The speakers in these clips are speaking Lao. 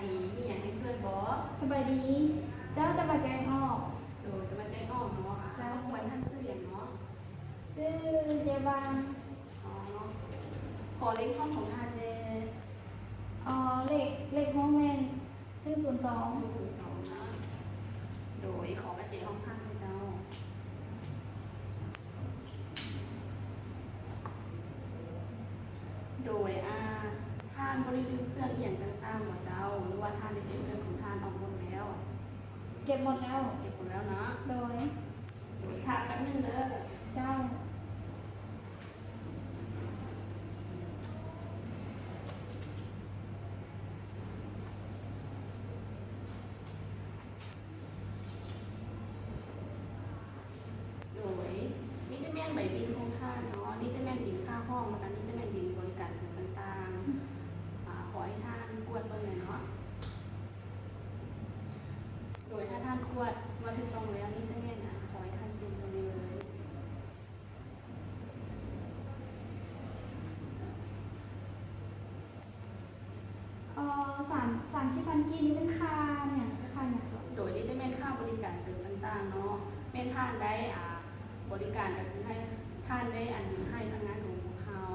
ດີ ມີຫຍັງໃຫ້ຊ່ວຍບໍ່? ສະບາຍດີ ເຈົ້າຈະມາແຈ້ງອອກ. ໂດຍ ຈະມາແຈ້ງອອກເນາະ. ເຈົ້າ ລົບກວນທ່ານຊື່ຫຍັງເນາະ? ຊື່ເຢບາງ. ອໍ ຂໍເລກຫ້ອງຂອງທ່ານແດ່. ອໍ ເລກ ເລກຫ້ອງແມ່ນ ໜຶ່ງສູນສອງ ໜຶ່ງສູນສອງເນາະ. ໂດຍ ຂໍກະແຈຫ້ອງທ່ານເດີເຈົ້າ. ໂດຍ ອາ ທ່ານບໍ່ໄດ້ລືມເຄື່ອງອີ່ຫຍັງຕ່າງໆບໍ່ເຈົ້າ? ຫຼືວ່າທ່ານໄດ້ເກັບເຄື່ອງຂອງທ່ານອອກໝົດແລ້ວ? ເກັບໝົດແລ້ວ. ເກັບໝົດແລ້ວເນາະ. ໂດຍ ໂດຍ ຖ້າແປັບໜຶ່ງເດີ. ເຈົ້າ. ໂດຍ ນີ້ຈະແມ່ນໃບບິນຂອງທ່ານເນາະ. ນີ້ຈະແມ່ນບິນຄ່າຫ້ອງ ແລ້ວກະນີ້ຈະແມ່ນບິນບໍລິການເສີມຕ່າງໆ. ອາ ຂໍໃຫ້ທ່ານກວດເບິ່ງແດ່ເນາະ. ໂດຍ ຖ້າທ່ານກວດວ່າຖືກຕ້ອງແລ້ວ ນີ້ຈະແມ່ນ ອາ ຂໍໃຫ້ທ່ານເຊັນຕົວນີ້ເລີຍ. ເອີ ສາມ ສາມສິບພັນກີບນີ້ແມ່ນຄ່າຫຍັງ ຄ່າຫຍັງເກາະ? ໂດຍ ນີ້ຈະແມ່ນຄ່າບໍລິການເສີມຕ່າງໆເນາະ. ແມ່ນທ່ານໄດ້ ອາ ບໍລິການ ກະຄືໃຫ້ທ່ານໄດ້ ອັນ ໃຫ້ພະນັກງານຂອງພວກເຮົາ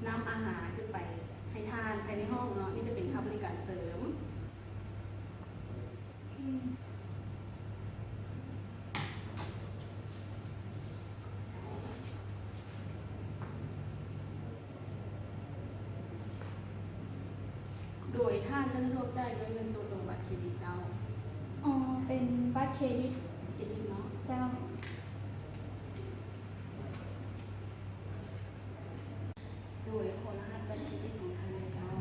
ນຳອາຫານຂຶ້ນໄປໃຫ້ທ່ານພາຍໃນຫ້ອງເນາະ. ນີ້ຈະເປັນຄ່າບໍລິການເສີມ. ໂດຍ ທ່ານຈະສະດວກຈ່າຍດ້ວຍເງິນສົດ ຫຼື ບັດເຄຣດິດເຈົ້າ? ອໍ ເປັນບັດເຄຣດິດ. ເຄຣດິດເນາະ. ເຈົ້າ. ໂດຍ ຂໍລະຫັດບັດເຄຣດິດຂອງທ່ານແດ່ເຈົ້າ.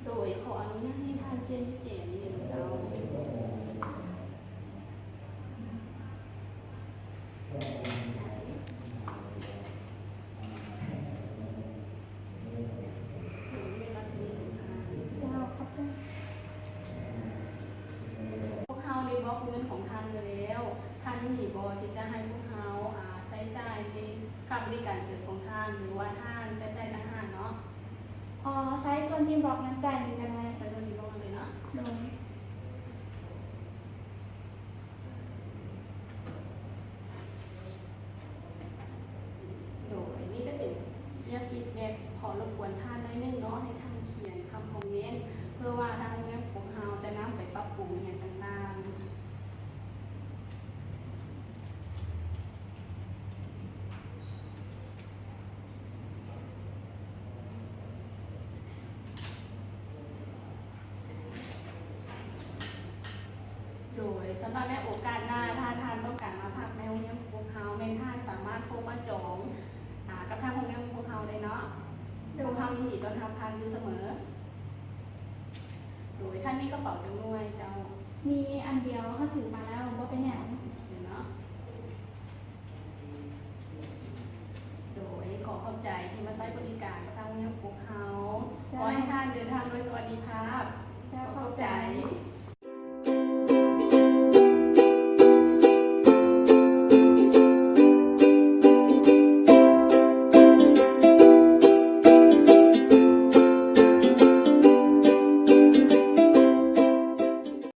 ໂດຍ ຂໍອະນຸຍາດໃຫ້ທ່ານເຊັນຢູ່ແຈນີ້ເດີເຈົ້າ. ເຈົ້າ ຂອບໃຈ. ພວກເຮົາໄດ້ບລັອກເງິນຂອງທ່ານໄວ້ແລ້ວ. ທ່ານຍິນດີບໍ່ທີ່ຈະໃຫ້ພວກເຮົາ ອາ ໃຊ້ຈ່າຍໃນຄ່າບໍລິການເສີມຂອງທ່ານ ຫຼືວ່າທ່ານຈະຈ່າຍຕ່າງຫາກເນາະ? ອໍ ໃຊ້ສ່ວນທີ່ບລັອກນັ້ນຈ່າຍເລີຍກະໄດ້. ໃຊ້ສ່ວນທີ່ບລັອກນັ້ນເລີຍເນາະ. ໂດຍ. ໂດຍ ນີ້ຈະເປັນເຈ້ຍຟີດແບັກ. ຂໍລົບກວນທ່ານໜ້ອຍໜຶ່ງເນາະ ໃຫ້ທ່ານຂຽນຄຳຄອມເມັນ ເພື່ອວ່າທາງໂຮງແຮມຂອງເຮົາຈະນຳໄປປັບປຸງອີ່ຫຍັງຕ່າງໆ. ໂດຍ ສຳລັບໃນໂອກາດໜ້າ ຖ້າທ່ານຕ້ອງການມາພັກໃນໂຮງແຮມຂອງພວກເຮົາ ແມ່ນທ່ານສາມາດໂທມາຈອງ ອາ ກັບທາງໂຮງແຮມຂອງພວກເຮົາໄດ້ເນາະ. ໂດຍ ພວກເຮົາຍິນດີຕ້ອນຮັບທ່ານຢູ່ສະເໝີ. ໂດຍ ທ່ານມີກະເປົາຈັກໜ່ວຍເຈົ້າ? ມີອັນດຽວ ເຮົາຖືມາແລ້ວ ບໍ່ເປັນຫຍັງເນາະ. ໂດຍ ຂໍຂອບໃຈທີ່ມາໃຊ້ບໍລິການກັບທາງໂຮງແຮມຂອງພວກເຮົາ. ເຈົ້າ. ຂໍໃຫ້ທ່ານເດີນທາງໂດຍສະຫວັດດີພາບ. ເຈົ້າ ຂອບໃຈ.